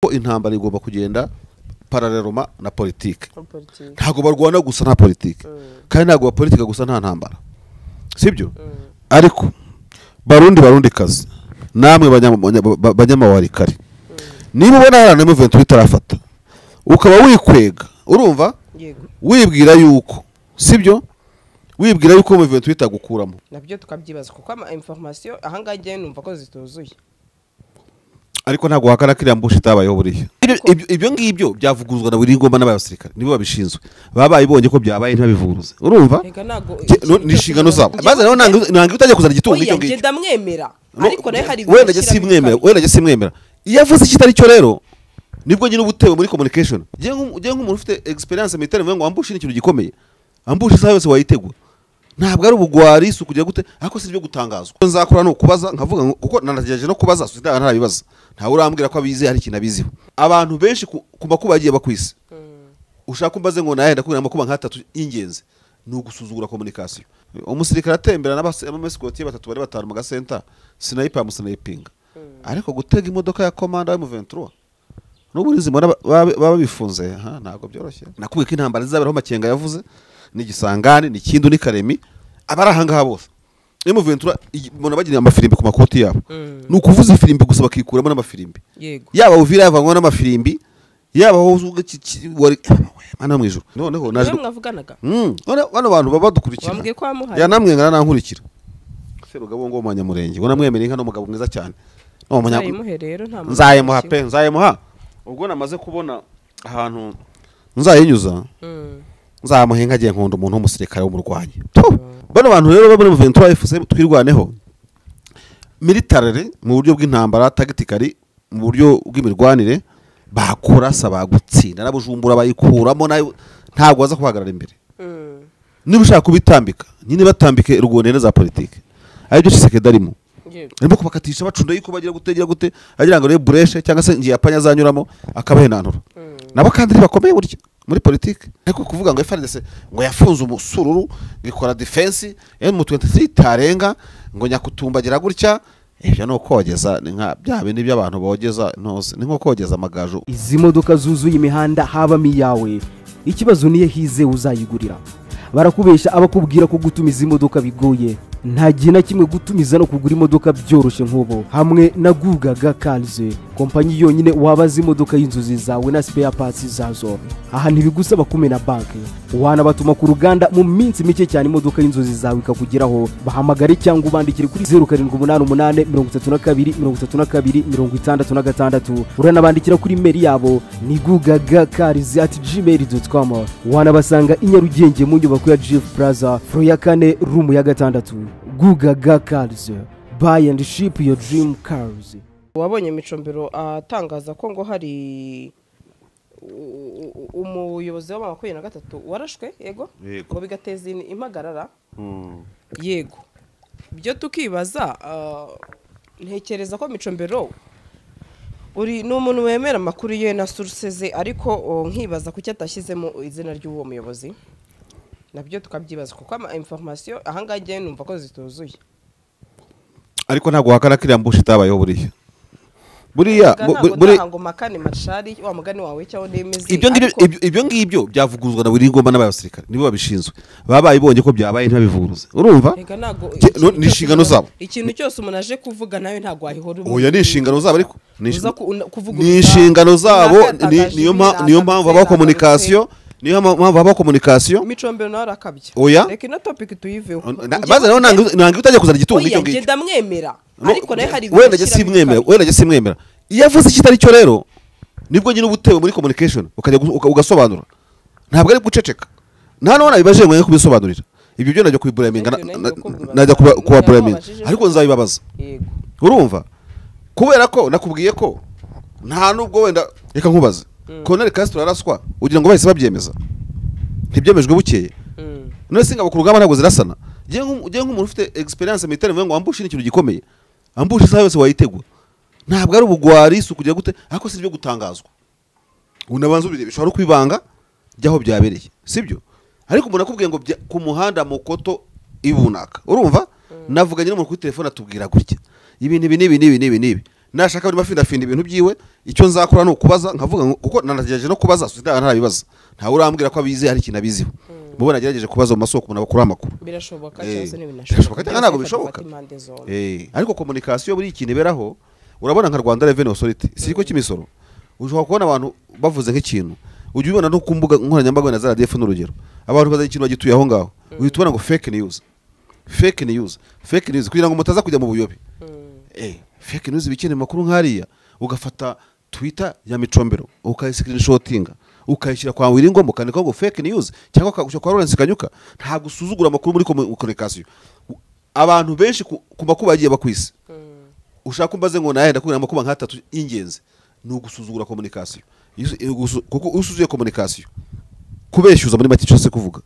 Ko intambara igomba kugenda parallèlement na politike. Ntabwo barwana gusa nta politike, kandi ntabwo bapolitika gusa nta ntambara, sibyo? Ariko Barundi, Barundi kazi, namwe banyamawarikare, niba ubona hari M23 itarafata ukaba wikwega, urumva, wibwira yuko, sibyo, wibwira yuko M23 itagukuramo, nabyo tukabyibaza, kuko ama information ahangaha ngiye numva ko zituzuye. Ariko ntabwo wakana kiriya ambush itabayeho buriya. Ibyo ngibyo byavuguruzwa na buri ngoma n'abasirikare, nibo babishinzwe, baba bayibonye ko byabaye ntibabivuguruze, urumva? Ni inshingano zabo. Maze nawe nanga utajya kuzana igitungo icyo ngicyo. Ndamwemera, ariko nawe hari wenda njye simwemera, wenda njye simwemera. Iyo avuze ikitari cyo rero nibwo nyine ubutewe muri communication. Ngiye nk'umuntu ufite experience militaire mvuga ngo ambush ni ikintu gikomeye. Ambush isaha yose wayitegura. Ntabwo ari ubugwari si ukugira gute, ariko si ibyo gutangazwa. Nzakora no kubaza nkavuga kuko nanagejeje no kubaza sida ntarabibaza. Ntawe urambwira ko abizi, hari ikintu abiziho. Abantu benshi ku makuba yagiye bakwise. Ushaka kumbaze ngo naye ndakubwira amakuba nk'atatu y'ingenzi. Ni ugusuzugura communication. Umusirikare atembera n'abamescort batatu bari batanu mu gasenta, sniper amusnipinga. Ariko gutega imodoka ya commander wa M23 n'uburizi mbona baba bifunze, ha ntabwo byoroshye. Nakubwiye ko intambara zizaberaho Makenga yavuze, ni Gisangani, ni Kindu, ni Karemi, abari ahangaha bose. M23 mbona bagira amafirimbi ku makoti yabo. Ni ukuvuza ifirimbi gusa bakikuramo n'amafirimbi. Yaba Uvira yavanywe n'amafirimbi, yaba aho wari mana mu ijuru. Noneho naje mwavuganaga. None bano bantu baba badukurikira. Bambwiye ko amuhaye. Yanamwengana nankurikira. Serugabo ngo manyamurenge. Ngo namwemera inka no mugabo mwiza cyane. No munyamuhe rero nta nzayemuha pe, nzayemuha. Ubwo namaze kubona ahantu nzayinyuza. Nzamuha inka agiye nkunda umuntu w'umusirikare w'umurwanyi. Bano bantu rero babone M23 FC twirwaneho. Militarily mu buryo bw'intambara, tactically mu buryo bw'imirwanire, bakurasa bagutsinda n'abujumbura bayikuramo nayo ntabwo baza kuhagarara imbere. Niba ushaka kubitambika nyine batambike rugondene za politike. Aribyo Tshisekedi arimo. Arimo kubakatisha bacunda yuko bagira gutegera gute agira ngo rero bureshe cyangwa se ngiye apanya zanyuramo akabahenanura. Nabo kandi bakomeye burya muri politike. Ariko kuvuga ngo FARDC ngo yafunze umusururu ngikora defense M23 tarenga ngo nyakutumbagira gutya, ibyo no kogeza ni nka bya bindi by'abantu bogeza ntose, ni nko kogeza amagaju. Izi modoka zuzuye imihanda habamo iyawe, ikibazo niye hize uzayigurira. Barakubesha abakubwira ko gutumiza imodoka bigoye. Nta gihe na kimwe gutumiza no kugura imodoka byoroshye nk'ubu hamwe na Gugaga Cars, kompanyi yonyine wabaza imodoka y'inzozi zawe na spare parts zazo. Aha ntibigusaba kumena banki, wanabatuma ku ruganda mu minsi mike cyane imodoka y'inzozi zawe ikakugeraho. Bahamagare cyangwa ubandikire kuri 0788 32 32 66. Uranabandikira kuri mail yabo ni gugagacars@gmail.com. Wanabasanga i Nyarugenge mu nyubako ya Jeff Plaza, floor ya 4, room ya 6. Gugaga Cars, buy and ship your dream cars. Wabonye Micombero atangaza ko ngo hari umuyobozi wa 23 warashwe, yego, ngo bigateza impagarara. Yego, byo tukibaza. Ntekereza ko Micombero uri n'umuntu wemera amakuru ye na sources ze, ariko nkibaza kuki atashyizemo izina ry'uwo muyobozi. Nabyo tukabyibaza, kuko ama information ahangaha ngiye numva ko zituzuye. Ariko ntabwo wakana kiriya ambush itabayeho buriya. Buriya buri ngo makane mashari wa mugani wawe cyaho nemeze. Ibyo ngibyo byavuguruzwa na buri ngoma n'abasirikare, nibo babishinzwe, baba bayibonye ko byabaye ntibabivuguruze, urumva? Ni inshingano zabo. Ikintu cyose umuntu aje kuvuga nawe ntabwo wahihora. Oya, ni inshingano zabo, ariko ni inshingano zabo, niyo mpamvu aba communication, niyo mpamvu aba communication. Micombero nawe arakabya. Oya, reka ino topic tuyiveho. Maze nawe nanga utajya kuzana igitungo icyo ngicyo. Oya, ndamwemera, ariko nawe hari wenda njye simwemera, wenda njye simwemera. Iyo avuze ikitari cyo rero nibwo nyine ubutewe muri communication ukajya ugasobanura. Ntabwo ari guceceka. Nta none nabibaje ngo kubisobanurira. Ibyo byo najya kubiburaminga, najya kuba ariko nzabibabaza. Yego, urumva? Kubera ko nakubwiye ko nta nubwo wenda reka nkubaze. Colonel Castro araswa ugira ngo bahise babyemeza. Ntibyemejwe bukeye. None singabo ku rugamba ntabwo zirasana. Ngiye nk'umuntu ufite experience militaire mvuga ngo ambush ni ikintu gikomeye. Ambush isaha yose wayitegura. Ntabwo ari ubugwari si ukugira gute, ariko si ibyo gutangazwa. Unabanza ubirebe, bishobora kwibanga jyaho byabereye, sibyo? Ariko umuntu akubwiye ngo ku muhanda Mukoto ibunaka, urumva? Navuganye n'umuntu kuri telefone atubwira gutya ibintu ibi n'ibi n'ibi n'ibi. Nashaka buri mafindafinda ibintu byiwe, icyo nzakora ni ukubaza nkavuga, kuko nanagerageje no kubaza ntarabibaza, ntawe urambwira ko abizi hari ikintu abiziho. Mubona nagerageje kubaza mu masoko umuntu abakura amakuru. Birashoboka cyangwa se ntibinashoboka, cyangwa ntabwo bishoboka. Ariko communication buri ikintu iberaho. Urabona nka Rwanda Revenue Authority, si ikigo cy'imisoro, ushobora kubona abantu bavuze nk'ikintu ujya ubibona no ku mbuga nkoranyambaga na za RDF n'urugero, abantu bazanye ikintu bagituye aho ngaho, uhita ubona ngo fake news, fake news, fake news, kugira ngo mutaza kujya mu buyobe. Fake news ibikeneye makuru nkariya, ugafata Twitter ya Micombero ukayiscreenshotinga ukayishyira kwa Wiringoma ukandika ngo fake news, cyangwa ukagushyira kwa Lawrence Kanyuka. Ntabwo usuzugura amakuru muri communication. Abantu benshi ku makuba yagiye bakwisi, ushaka umbaze ngo naye ndakubwira amakuba nk'atatu y'ingenzi, ni ugusuzugura communication. Kuko usuzuye communication, kubeshyuza muri make cyose kuvuga,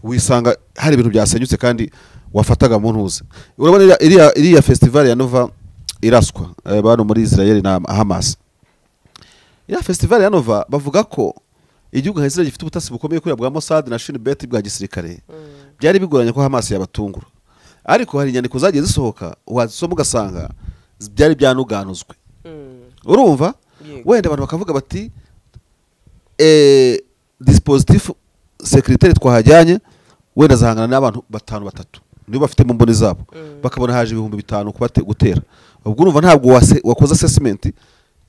wisanga hari ibintu byasenyutse kandi wafataga mu ntuze. Urabona iriya festival ya Nova iraswa bano muri Israel na Hamas. Iriya festival ya Nova bavuga ko igihugu nka Israel gifite ubutasi bukomeye kuri bwa Mossad na Shin Bet bwa gisirikare, byari bigoranye ko Hamas yabatungura. Ariko hari inyandiko zagiye zisohoka wazisoma ugasanga byari byanuganuzwe. Urumva wenda abantu bakavuga bati dispositif secrétaire twahajyanye wenda zahangana n'abantu 5 3 nibo bafite mu mboni zabo, bakabona haje 5000 kubate gutera. Ubwo urumva ntabwo wakoze assessment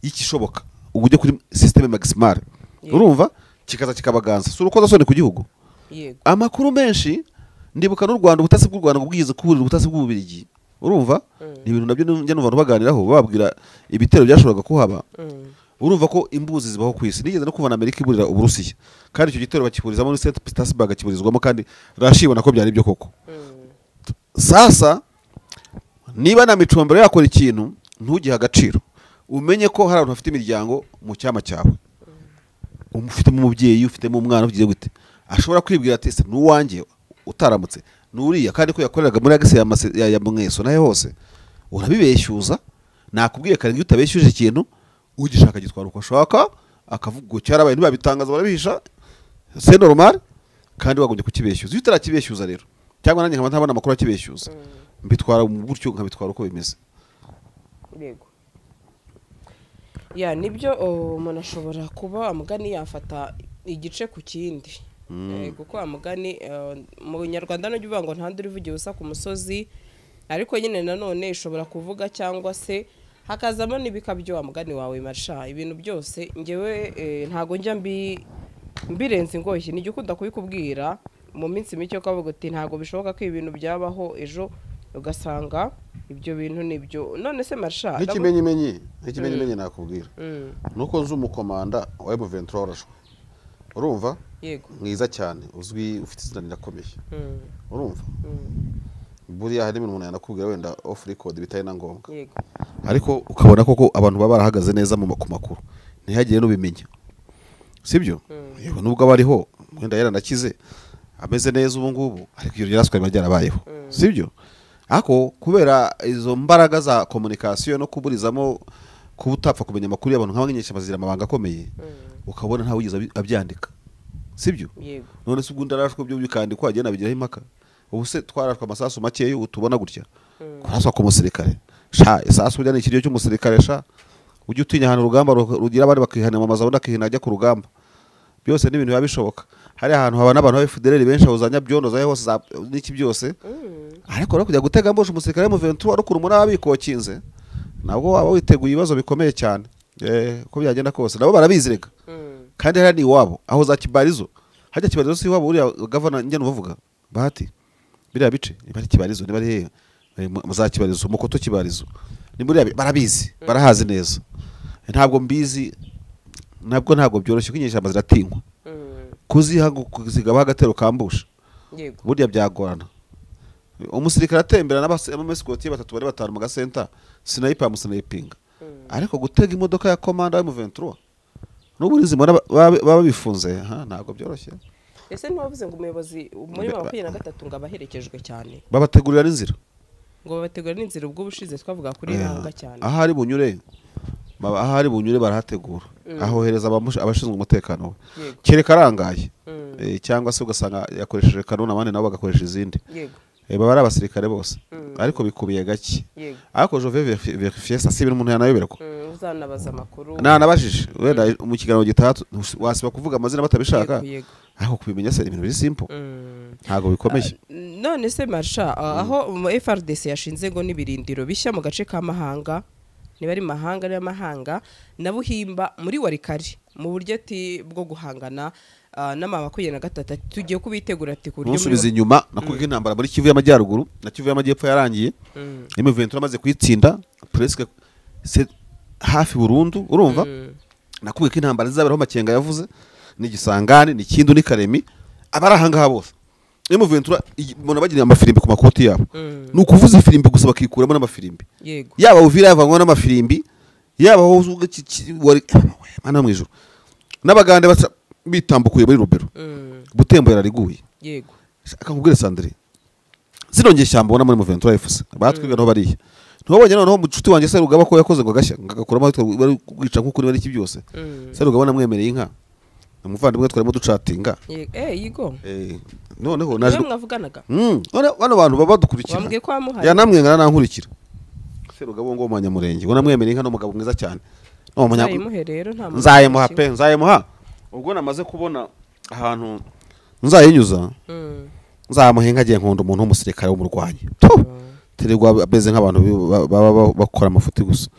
y'ikishoboka ubwo kuri systeme maximale. Urumva kikaza kikabaganza, si urukoza soni ku gihugu. Amakuru menshi ndibuka n'u Rwanda, ubutasi bw'u Rwanda bwigeze kuburira ubutasi bw'Ububirigi. Urumva ni ibintu nabyo njya numva baganiraho, bababwira ibitero byashoboraga kuhaba. Urumva ko imbuzi zibaho ku isi. Nigeze no kuva na Amerika iburira Uburusiya, kandi icyo gitero bakiburizamo muri St Petersburg kiburizwamo, kandi rashibona ko byari byo koko. Sasa niba na Micombero yakora ikintu ntugihe agaciro, umenye ko hari abantu bafite imiryango mu cyama cyawe, ufitemo umubyeyi, ufitemo umwana, ugiye gute ashobora kwibwira ati se nuwanjye utaramutse nuriya, kandi ko yakoreraga muri agise ya Mweso nahe hose. Urabibeshyuza, nakubwiye kare, iyo utabeshyuje ikintu ugishaka gitwara uko ashaka, akavuga cyarabaye ntibabitangaza barabihisha, c'est normal, kandi wagombye kukibeshyuza. Iyo utarakibeshyuza rero, cyangwa nanjye nkaba ntabona amakuru akibeshyuza, mbitwara mu buryo nkabitwara uko bimeze. Yego ya nibyo, umuntu ashobora kuba amugani yafata igice ku kindi. Kuko amugani mu Nyarwanda no uvuga ngo ntandi urivugiye usa ku musozi, ariko nyine nanone ishobora kuvuga cyangwa se hakazamo n'ibikabyo amugani wawe marsha. Ibintu byose ngewe ntago njya mbirenze ingoyi, nijye ukunda kubikubwira mu minsi mike ukavuga uti ntago bishoboka ko ibintu byabaho, ejo ugasanga ibyo bintu nibyo. None se marsha n'ikimenyimenyi nakubwira nuko nzi umukomanda wa M23 warashwe, urumva mwiza cyane, uzwi, ufite izina rirakomeye. Urumva buriya hari ibintu umuntu yanakubwira wenda off record bitari na ngombwa, ariko ukabona koko abantu baba barahagaze neza mu makuru ntihagire n'ubimenya, sibyo? Yego, nubwo abariho wenda yaranakize ameze neza ubu ngubu, ariko iyo yaraswe biba byarabayeho, sibyo? Ako kubera izo mbaraga za communication no kuburizamo kuba utapfa kumenya amakuru y'abantu nk'abanyenyesha bazira amabanga akomeye, ukabona ntawe wigeze abyandika, sibyo? None se ubwo ndarashwe byo bikandikwa agenda bigiraho impaka. Ubu se twarashwe amasasu make utubona gutya, kuraswa ku musirikare sha, isasu burya ni ikiryo cy'umusirikare sha, ujye utinya ahantu urugamba rugira abandi bakihana mu mazu, abandi ajya ku rugamba, byose ni ibintu biba bishoboka. Hari ahantu haba n'abantu ba FDLR benshi awuzanya byondo zaye hose n'iki byose, ariko no kujya gutega mbosha umusirikare mu 23 arukura umuntu abikokinze, nabwo waba witeguye ibibazo bikomeye cyane. Uko byagenda kose nabo barabizireka, kandi hari ni iwabo aho za Kibarizo, hajya Kibarizo si iwabo uriya governor njye nuvuga bahati biriya bice niba ari Kibarizo niba ari hehe za Kibarizo Mukoto Kibarizo ni muri barabizi, barahazi neza. Ntabwo mbizi, ntabwo byoroshye kwinyesha ziratinywa kuziha kuzigaba agatero kambusha, burya byagorana. Umusirikare atembera n'abamesikoti batatu bari batanu mu gasenta, sniper amusnipinga, ariko gutega imodoka ya komanda wa M23 n'uburizi mbona baba bifunze, ntabwo byoroshye. Ese ntiwavuze ngo umuyobozi muri 23 ngo abaherekejwe cyane, babategurira n'inzira, ngo babategurira n'inzira. Ubwo bushize twavuga kuri ranga cyane, ahari bunyure barahategura, ahohereza abashinzwe umutekano we, kereka arangaye cyangwa se ugasanga yakoresheje kanona abandi nabo bagakoresha izindi. Baba ari abasirikare bose ariko bikubiye gake. Ariko je vais vérifier ça, si ibintu umuntu yanayobera ko uzanabaza amakuru. Nanabajije wenda mu kiganiro gitaha wasiba kuvuga amazina batabishaka, ariko kubimenya se ibintu biri simple, ntago bikomeye. None se Marsha, aho mu FRDC yashinze ngo n'ibirindiro bishya mu gace ka Mahanga, niba ari Mahanga ari Mahanga na Buhimba muri Warikari, mu buryo ati bwo guhangana n'ama 23, tugiye kubitegura ati kuryo musubiza inyuma nakubwiye intambara muri Kivu y'Amajyaruguru na Kivu y'Amajyepfo yarangiye. M23 amaze kuyitsinda presque hafi burundu, urumva? Nakubwiye ko intambara zizaberaho Makenga yavuze ni Gisangani, ni Kindu, ni Karemi, abari aha ngaha bose. M23 mbona bagira amafirimbi ku makoti yabo. Ni ukuvuza ifirimbi gusa bakikuramo n'amafirimbi. Yaba Uvira yavanywe n'amafirimbi, yaba wari mana mu ijuru. N'abagande bitambukuye muri Rubero. Butembo yarariguye. Yego. Akakubwira Sandrine. Zirongeye shyamba ubona muri M23 FC. Batwiga no bariya. Ntubonye noneho mucuti wanjye Serugaba ko yakoze ngo gashya ngagakuramo bari kwica nkuko niba iki byose. Serugaba namwemereye inka. Umuvandimwe twarimo ducatinga. Yego. Noneho naje mwavuganaga. None bano bantu baba badukurikira. Wambwiye ko amuhaye. Yanamwengana nankurikira. Serugaba ngo manyamurenge. Ngo namwemereye inka no mugabo mwiza cyane. No munyamuhe rero nta nzayemuha pe, nzayemuha. Ubwo namaze kubona ahantu nzayinyuza. Nzamuha inka agiye nkunda umuntu w'umusirikare w'umurwanyi. Tererwa abeze nk'abantu baba bakora amafuti gusa.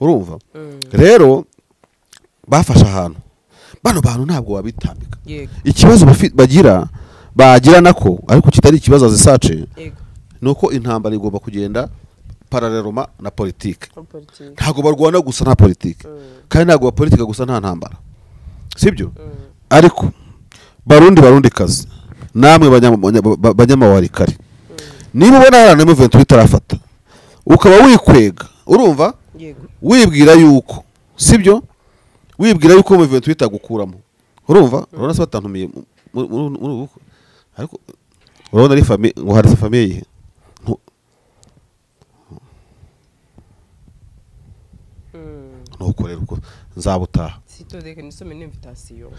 Urumva? Rero bafashe ahantu. Bano bantu ntabwo wabitambika. Ikibazo bagira nako ariko kitari ikibazo zisace. Nuko intambara igomba kugenda paraleloma na politique. Ntabwo barwana gusa nta politique. Kandi ntabwo bapolitika gusa nta ntambara. Sibyo? Ariko Barundi kazi namwe banyamawarikari. Niba ubona harana M23 itarafata ukaba wikwega, urumva? Wibwira yuko, sibyo? Wibwira yuko M23 itagukuramo. Urumva? Urabona se batantumiye muri ubu. Ariko urabona ari famille ngo hari famille. Nuko rero uko nzabutaha. Sitodeke nisome n'invitation.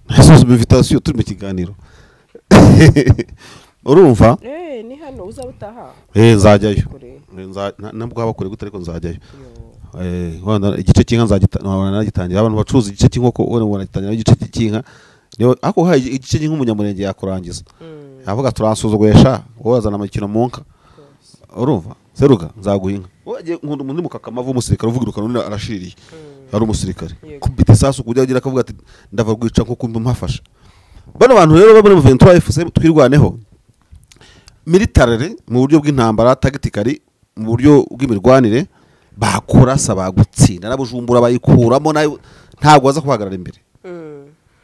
Nisome invitation turi mu kiganiro. Urumva? Ni hano uzabutaha. Nzajyayo. Nabwo haba kure gute ariko nzajyayo. Wanda igice cy'inka nzagitangira abantu bacuruza igice cy'inkoko ubona banagitangira igice cy'inka. Niyo ako haye igice cy'inka umunyamurenge yakurangiza. Avuga turansuzugwesha wowe azana amakino mu nka. Urumva? Seruga nzaguha inka. Wowe nkunda umuntu mukakamavu umusirikare uvugiruka none arashiriye. Ari umusirikare. Kubita isasu kujya agira akavuga ati ndava rwica nko kumva mpafasha. Bano bantu rero babone mu 23 FC twirwaneho. Militarily mu buryo bw'intambara, tactically mu buryo bw'imirwanire bakurasa bagutsinda n'abujumbura bayikuramo nayo ntabwo baza kuhagarara imbere.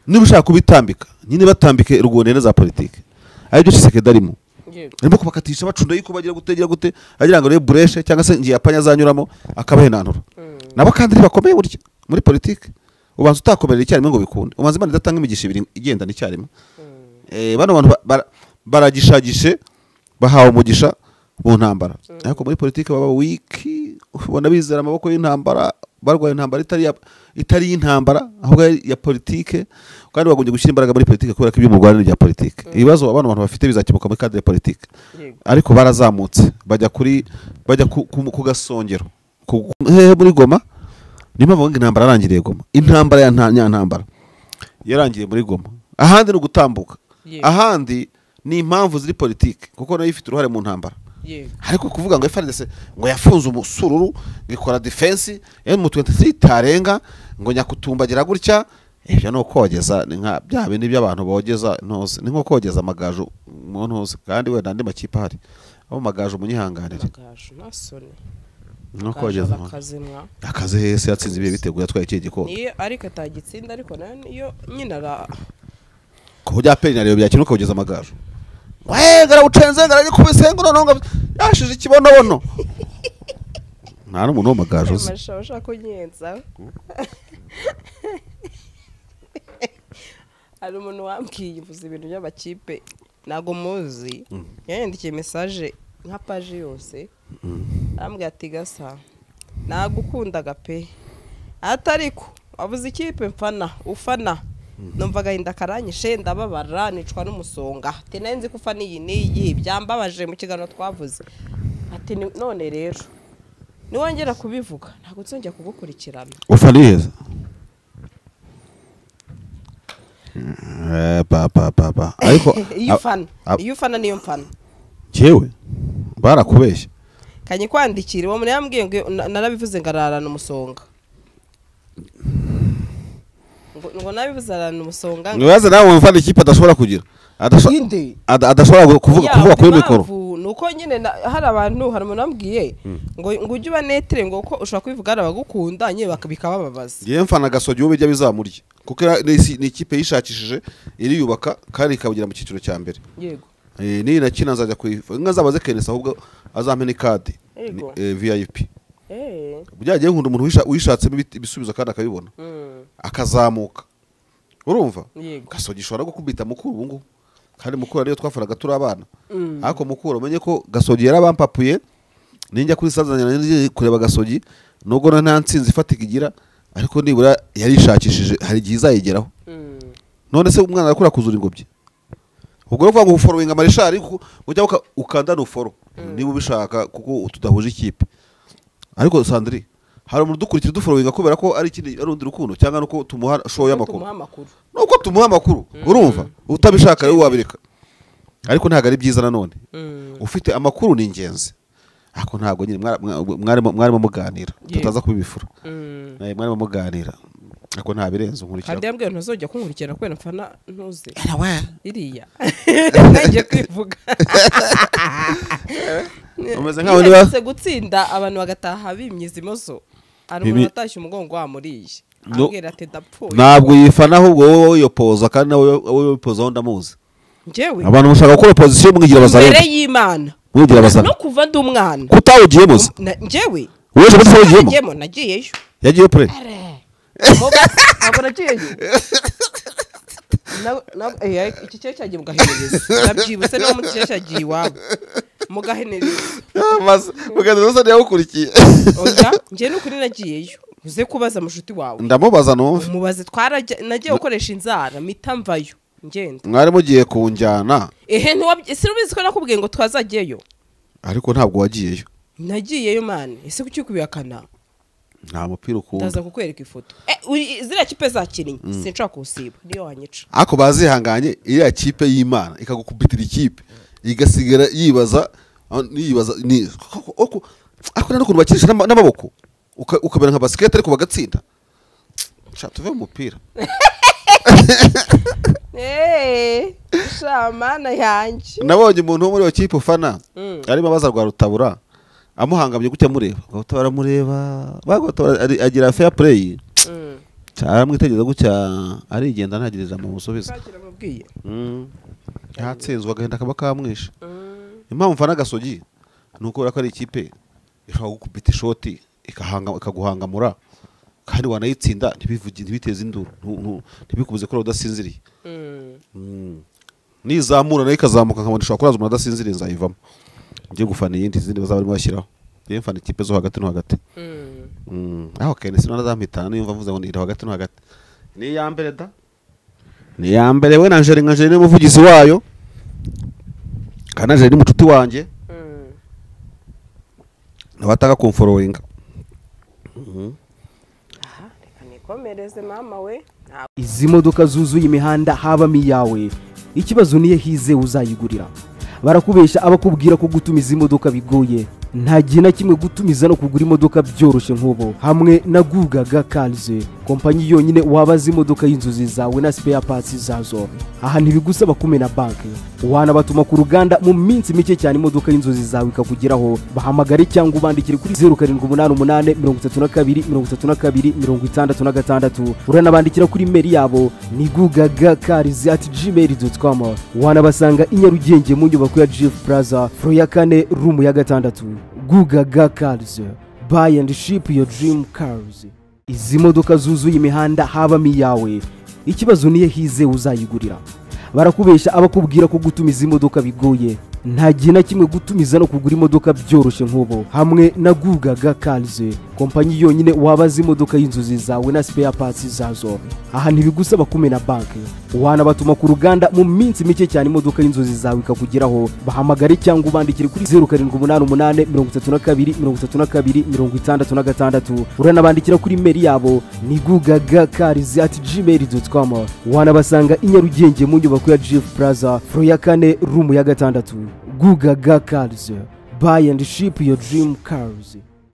Niba ushaka kubitambika nyine batambike rugondene za politique. Aribyo Tshisekedi arimo. Arimo kubakatisha bacunda yuko bagira gutegera gute agira ngo rero bureshe cyangwa se ngiye apanya azanyuramo akabahenanura. Nabo kandi bakomeye burya muri politique. Ubanza utakomerera icyarimwe ngo bikunde. Ubanza Imana idatanga imigisha ibiri igendana icyarimwe. Bano bantu baragishagishe bahawe umugisha mu ntambara. Ariko muri politique baba weak, ubona bizera amaboko y'intambara, barwaye intambara itari y'intambara ahubwo ya politique, kandi bagombye gushyira imbaraga muri politique kubera ko ibyo mu Rwanda bya politique. Ibibazo abana abantu bafite bizakemuka muri cadre ya politique. Ariko barazamutse bajya kuri bajya ku gasongero. Muri Goma niyo mpamvu ngo intambara yarangiriye Goma. Intambara ya ntambara yarangiye muri Goma. Ahandi ni ugutambuka. Ahandi ni impamvu ziri politique kuko nayo ifite uruhare mu ntambara. Ariko kuvuga ngo FARDC ngo yafunze umusururu ngikora defense M23 tarenga ngo nyakutumbagira gutya, ibyo no kogeza ni nka bya bindi by'abantu bogeza ntose, ni nko kogeza amagaju mu ntose, kandi wenda andi makipe hari abo magaju munyihanganire. Amagaju nasone no kogeza akaze hese yatsinze ibihe biteguye atwaye iki gikombe. Ni ariko atagitsinda ariko nayo nyina ra ko bya peri na byakina ukogeza amagaju. We garawucenze ngaragikubise ngo nonga yashije ikibonobono. Nta n'umuntu w'amagaju uzi. Amasha ushaka kunyenza. Ari umuntu wambwiye mvuze ibintu by'abakipe nago muzi. Yanyandikiye message nka page yose. Arambwira ati gasa nagukundaga pe. Atariko avuze ikipe mfana ufana. Numva agahinda karanyishe, ndababara, nicwa n'umusonga. Ati nari nzi ko ufa n'iyi n'iyi, byambabaje mu kiganiro twavuze. Ati none rero niwongera kubivuga ntabwo nzongera kugukurikirana. Ufa niheza pa ariko iyo ufana niyo mfana. Jewe barakubeshya. Kanye kwandikira uwo muntu yambwiye ngo narabivuze ngararana umusonga. Ngo nabivuze ararana umusonga. Nibaza nawe umfana ikipe adashobora kugira. Adashobora kuvuga kuri mikoro. Nuko nyine hari abantu hari umuntu ambwiye ngo ujye ubanetere ngo ko ushobora kubivuga arabagukunda nye bakabikababaza. Ngiye mfana Gasogi wo bijya bizamurye. Kuko ni ikipe yishakishije iriyubaka kandi ikabugira mu cyiciro cya mbere. Yego. Ni nakina nzajya kuyifa. Inka zabaze Kenesa ahubwo azampe ni card VIP. Byagiye nkunda umuntu wishatsemo ibisubizo kandi akabibona. Akazamuka. Urumva? Gasogi ishobora gukubita Mukuru ubu ngubu. Kandi Mukuru ariyo twafaraga turi abana. Ariko Mukuru umenye ko Gasogi yarabampapuye ninjya kuri Sanzanya ngiye kureba Gasogi nubwo nta ntsinzi ifatika igira ariko nibura yarishakishije hari igihe izayigeraho. None se umwana arakura kuzura ingobyi. Ubwo ruvuga ngo uforowinga Marishari ujya ukanda no follow niba ubishaka kuko tudahuje ikipe. Ariko Sandri hari umuntu dukurikira duforowinga kubera ko ari ikindi ari undi rukundo cyangwa nuko tumuha show y'amakuru. Nuko tumuha amakuru urumva utabishaka rero wabireka. Ariko ntago ari byiza nanone. Ufite amakuru ni ingenzi. Ariko ntago nyine mwarimo muganira tutaza kubibifura. Naye mwarimo muganira. Ariko nta birenze nkurikira. Kandi yambwiye ntazojya kunkurikira kubera mfana ntuze. Iriya. Nanjye kwivuga. Umeze nkaho niba gutsinda abantu bagataha bimyiza imoso. Ari umuntu atashye umugongo wamuriye. Ambwira ati ndapfuye. Ntabwo yifana ahubwo wowe yopoza kandi nawe wowe yopoza aho ndamuzi. Njyewe. Abantu mushaka gukora opposition mwigira bazarebe. Mbere y'Imana. Mwigira bazarebe. No kuva ndi umwana. Kutawugiye muze. Njyewe. Wewe utawugiyemo? Nagiyeyo. Yagiye pre. Ntabwo nagiyeyo. Iki cyo cyagiye mugahenereza. Nabyibutse no mu cyo cyagiye iwabo. Mugahenereza. Maze mugahenereza ntiyawukurikiye. Oya, njye nukuri nagiyeyo. Uze kubaza mushuti wawe. Ndamubaza numve. Umubaze twaragiye gukoresha inzara mita mvayo ngenda. Mwari mugiye kunjyana. Ehe ntiwabye sirubizi ko nakubwiye ngo twazagiyeyo. Ariko ntabwo wagiyeyo. Nagiyeyo man, ese kuki kubihakana? Nta mupira ukunda. Ndaza kukwereka ifoto. Ziriya kipe zakinnye sinshaka kusiba niyo wanyica. Ako bazihanganye iriya kipe y'Imana ikagukubitira ikipe igasigara yibaza ni ako nari ukuntu bakinisha n'amaboko ukabera nka basket ariko bagatsinda. Sha tuve mu mupira. Sha mana yanjye. Nabonye umuntu wo muri iyo kipe ufana arimo abaza rwa Rutabura amuhangamye gutya mureba Rwarutabura mureba bagotobara agira fair play aramwitegereza gutya arigenda ntagirira mu musubizo. Yatsinzwe agahenda kaba kamwisha. Impamvu mfana Gasogi nuko ko ari ikipe ishobora gukubita ishoti ikaguhangamura kandi wanayitsinda ntibivuge ntibiteze induru ntibikubuze ko udasinziriye. Nizamura nayo ikazamuka nkabona ishobora kuraza umuntu adasinziriye nzayivamo. Ngiye gufana iyindi zindi bazaba barimo bashyiraho. Ngiye mfana ikipe zo hagati no hagati. Aho Kenesi narazampitana niyo mvuze ngo ni hagati no hagati. Ni iya mbere da. Ni iya mbere we na Angeline ni umuvugizi wayo. Kandi Angeline ni mucuti wanjye. Nabataka kumforowinga. Aha reka nikomereze mama we. Izi modoka zuzuye imihanda habamo iyawe. Ikibazo niye hize uzayigurira. Barakubesha abakubwira ko gutumiza imodoka bigoye. Nta gihe na kimwe gutumiza no kugura imodoka byoroshye nk'ubu. Hamwe na Gugaga Cars, kompanyi yonyine wabaza imodoka y'inzozi zawe na spare parts zazo. Aha ntibigusaba kumena banki. Wanabatuma ku ruganda mu minsi mike cyane imodoka y'inzozi zawe ikakugeraho. Bahamagare cyangwa ubandikire kuri 0788 32 32 66. Uranabandikira kuri mail yabo ni gugagacars@gmail.com. Wanabasanga i Nyarugenge mu nyubako ya Jeff Plaza, floor ya 4, room ya 6. Gugaga Cars, buy and ship your dream cars. Izi modoka zuzuye imihanda habamo iyawe. Ikibazo niye hize uzayigurira. Barakubesha abakubwira ko gutumiza imodoka bigoye. Nta gihe na kimwe gutumiza no kugura imodoka byoroshye nk'ubu. Hamwe na Gugaga Cars, Kompanyi yonyine wabaza imodoka y'inzozi zawe na spare parts zazo. Aha ntibigusaba kumena banki, wanabatuma ku ruganda mu minsi mike cyane imodoka y'inzozi zawe ikakugeraho. Bahamagare cyangwa ubandikire kuri 0788 32 32 66. Uranabandikira kuri email yabo ni gugagacars@gmail.com. Wanabasanga i Nyarugenge mu nyubako ya GF Plaza, floor ya kane, room ya gatandatu. Gugaga Cars, buy and ship your dream cars.